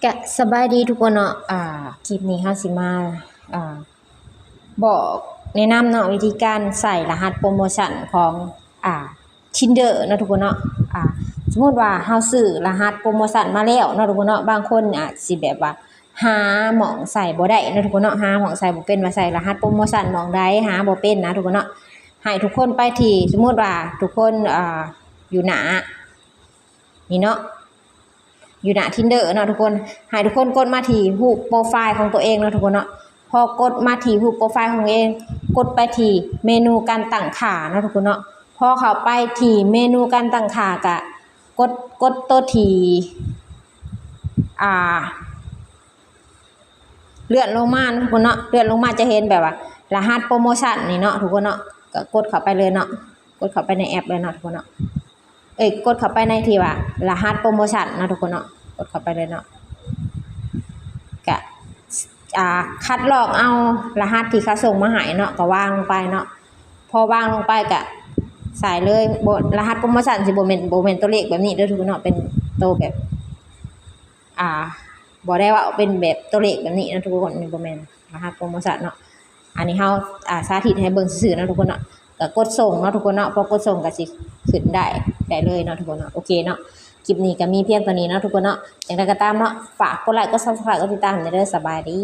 ກະສະບາຍດີທຸກຄົນເນາະ ອ່າ ຄລິບນີ້ເຮົາຊິມາ ອ່າ ບອກແນະນຳເນາະ ວິທີການໃສ່ລະຫັດໂປຣໂມຊັນຂອງ ອ່າ Tinder ເນາະທຸກຄົນເນາະ ອ່າ ສົມມຸດວ່າເຮົາຊື້ລະຫັດໂປຣໂມຊັນມາແລ້ວເນາະທຸກຄົນເນາະ ບາງຄົນອາດຊິແບບວ່າຫາໝ່ອງໃສ່ບໍ່ໄດ້ເນາະທຸກຄົນເນາະ ຫາໝ່ອງໃສ່ບໍ່ເປັນ ວ່າໃສ່ລະຫັດໂປຣໂມຊັນໝ່ອງໃດ ຫາບໍ່ເປັນນະທຸກຄົນເນາະ ໃຫ້ທຸກຄົນໄປທີ່ ສົມມຸດວ່າທຸກຄົນ ອ່າ ຢູ່ໜ້ານີ້ເນາະ ຢູ່ໜ້າ Tinder ເນາະທຸກຄົນ ໃຫ້ທຸກຄົນກົດມາທີ່ຮູບໂປຣໄຟລ໌ຂອງຕົວເອງເນາະທຸກຄົນເນາະ ພໍກົດມາທີ່ຮູບໂປຣໄຟລ໌ຂອງເອງ ກົດໄປທີ່ເມນູການຕັ້ງຄ່າເນາະທຸກຄົນເນາະ ພໍເຂົ້າໄປທີ່ເມນູການຕັ້ງຄ່າ ກະກົດ ກົດໂຕທີ່ ອ່າ ເລື່ອນລົງມາເນາະທຸກຄົນເນາະ ເລື່ອນລົງມາຈະເຫັນແບບວ່າລະຫັດໂປຣໂມຊັນນີ້ເນາະທຸກຄົນເນາະ ກະກົດເຂົ້າໄປເລີຍເນາະ ກົດເຂົ້າໄປໃນແອັບເລີຍເນາະທຸກຄົນເນາະ ເອີຍ ກົດເຂົ້າໄປໃນທີ່ວ່າລະຫັດໂປຣໂມຊັນເນາະທຸກຄົນເນາະ ກົດເຂົ້າໄປເລີຍເນາະ ກະ ອ່າ ຄັດລອກເອົາລະຫັດທີ່ເຂົາສົ່ງມາໃຫ້ເນາະ ກະວາງລົງໄປເນາະ ພໍວາງລົງໄປກະໃສ່ເລີຍ ບໍ່ ລະຫັດໂປຣໂມຊັນຊິບໍ່ແມ່ນ ບໍ່ແມ່ນຕົວເລກແບບນີ້ເດີທຸກຄົນເນາະ ເປັນໂຕແບບ ອ່າ ບໍ່ໄດ້ເວົ້າເປັນແບບຕົວເລກແບບນີ້ເນາະທຸກຄົນ ນີ້ບໍ່ແມ່ນລະຫັດໂປຣໂມຊັນເນາະ ອັນນີ້ເຮົາ ອ່າ ສາທິດໃຫ້ເບິ່ງຊື່ໆເນາະທຸກຄົນເນາະ ກະກົດສົ່ງເນາະທຸກຄົນເນາະ ພໍກົດສົ່ງກະຊິຂຶ້ນໄດ້ ໄດ້ເລີຍເນາະທຸກຄົນເນາະ ໂອເຄເນາະ ຄລິບນີ້ກະມີພຽງເທົ່ານີ້ເນາະທຸກຄົນເນາະ ຢ່າງໃດກະຕາມເນາະ ຝາກກົດໄລກົດ Subscribe ກົດຕິດຕາມແດ່ເດີ ສະບາຍດີ.